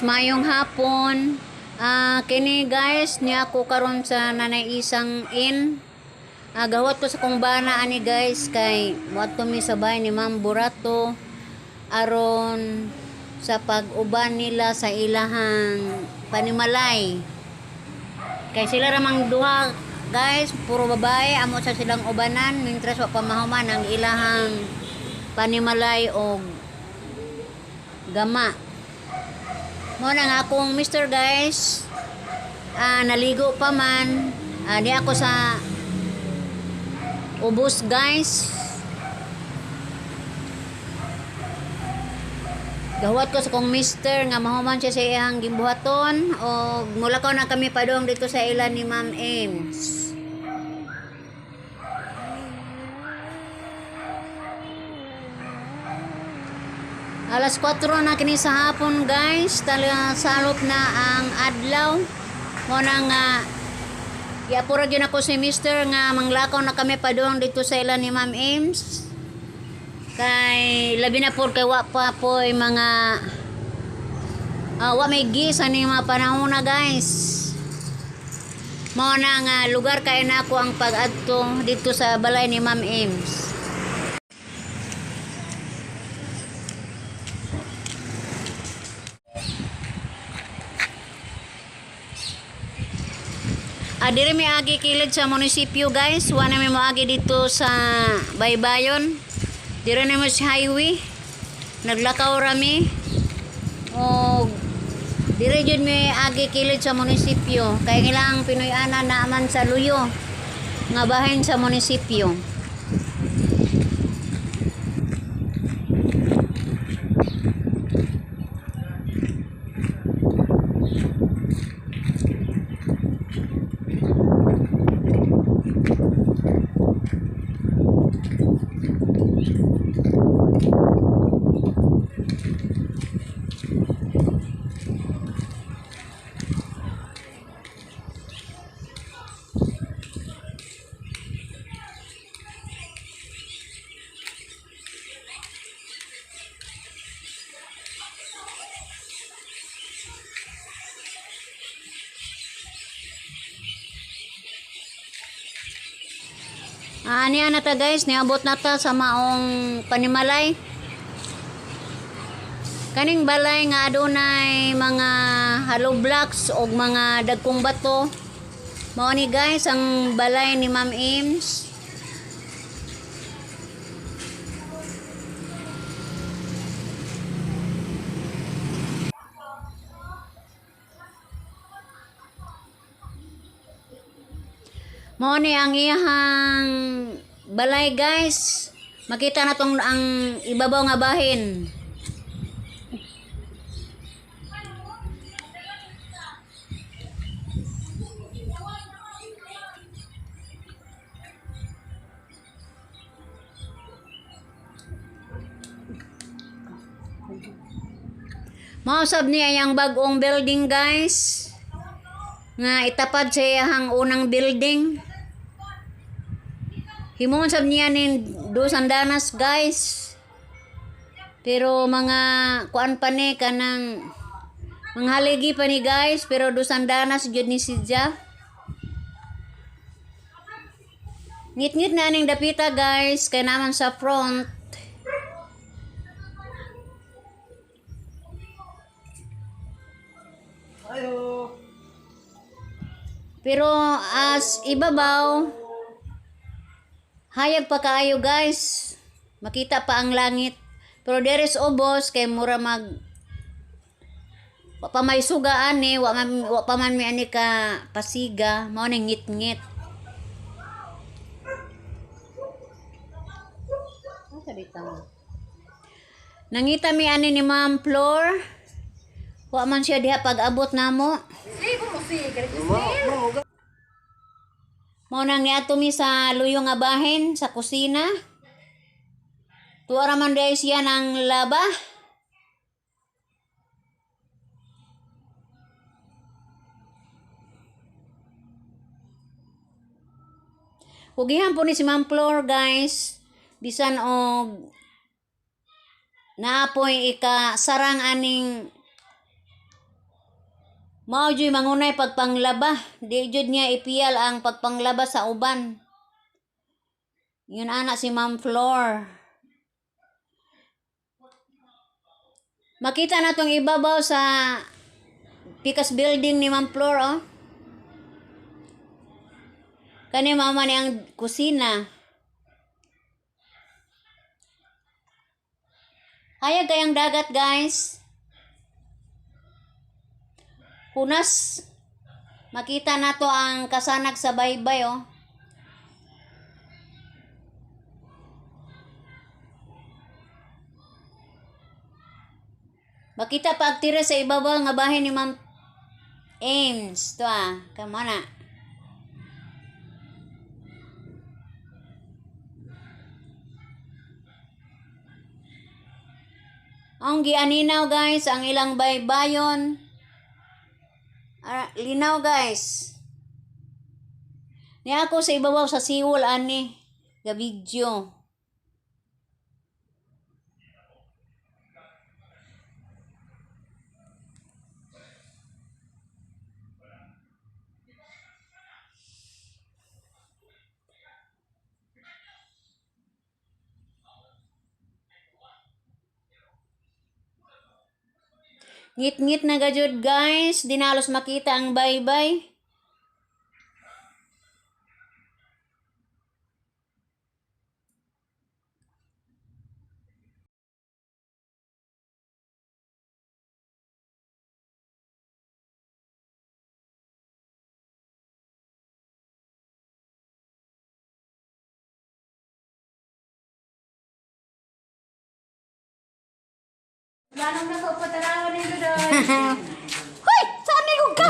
Guys, mayong hapon. Kini guys, niya ako karon sa Nanay Isang Inn. Gawat ko sa kong bana ani guys kay muadto mi sa bahay ni Ma'am Burato aron sa pag-uban nila sa ilahang panimalay. Kay sila ramang duha guys, puro babae, amo sa silang ubanan mientras wa pa mahuman ang ilahang panimalay og gama. Mo na nga akong mister guys, naligo pa man. Di ako sa ubos guys. Gawat ko sa kong mister nga mahuman siya sa iyang gimbuhaton o mulakaw na kami padong dito sa ilan ni Ma'am Ames. Alas 4 na kini sa hapon guys, talaga salop na ang adlaw. Mo na nga giapura gyud ako si mister nga manglakaw na kami padong dito sa ilan ni Ma'am Ames. Kay labi na po kay wa pa po'y mga wa may gis ani mga panahon na guys. Mao na nga lugar kay nako ang pag-adto dito sa balay ni Ma'am Ames. Diri may agi kilid sa munisipyo guys. Wa na may moagi dito sa Baybayon. Diri na mo sa highway. Naglakaw rami. O diri jud may agi kilid sa munisipyo. Kay ilang Pinoy ana naaman sa luyo nga bahin sa munisipyo. Niya na ta guys, niabot na ta sa maong panimalay. Kaning balay nga adunay mga hollow blocks og mga dagkong bato. Mao ni guys ang balay ni Ma'am Ames. Mao ni ang iyahang balay guys. Makita na tong ang ibabaw nga bahin. Mao sab niya ang bag-ong building guys. Nga itapad sa iyahang unang building. Himuon sab niya nin dos andanas guys. Pero mga kuan pa ni kanang mga haligi pa ni guys, pero dos andanas gyud ni siya. Ngit-ngit na aning dapita guys, kay naman sa front. Ayo. Pero as ibabaw, hayag pa kaayo guys. Makita pa ang langit. Pero there is ubos kay mura mag wa pa may suga ani, wa pa man mi ani ka pasiga, mao ning ngit-ngit. Nangita mi ani ni Ma'am Flor. Wa man siya diha pag-abot namo. Mao nang niadto mi sa luyo nga bahin sa kusina. Tuwa ra man diay siya ng laba. Hugihan po ni si Ma'am Flor guys. Bisan og naapoy ika sarang aning Mao juy mangunay pagpanglaba. Di jud niya ipiyal ang pagpanglaba sa uban. Yun ana si Ma'am Flor. Makita na tong ibabaw sa Pikas building ni Ma'am Flor, oh. Kani mama ni ang kusina. Hayag kayang dagat, guys. Hunas. Makita na to ang kasanag sa baybay, oh. Makita pa agtira sa ibabaw nga bahay ni Ma'am Ames. To ah, kamo na. Ang gianinaw, guys, ang ilang baybayon. Ah, linaw, guys. Ni ako sa ibabaw sa siwol ani ga video. Ngit-ngit na gajud, guys, di na halos makita ang baybay. Manong na po patarawan nito doon. Hoy, saan ni ka?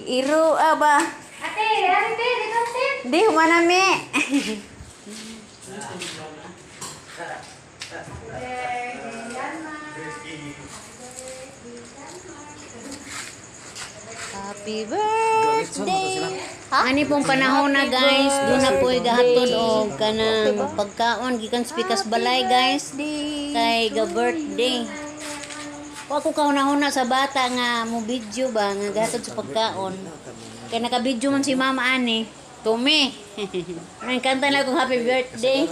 Iro aba. Ate, ate, dito ate. Di humanami. Happy birthday. Ani pong panahon na, guys, doon na po'y gahatod og kanang pagkaon gikan sa pikas balay, guys, kay ga birthday. Wa ko kahuna-huna sa bata nga mo video ba nga gahatod sa pagkaon. Kay naka-video man si mama ani. Tumi. Ang kanta na kong happy birthday.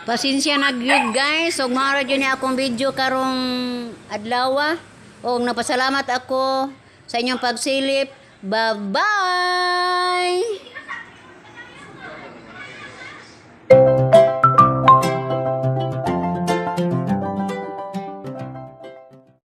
Pasensya na gyud, guys, ug mao ra gyud ni akong video karong adlaw. Og napasalamat ako sa inyong pagsilip. Bye-bye.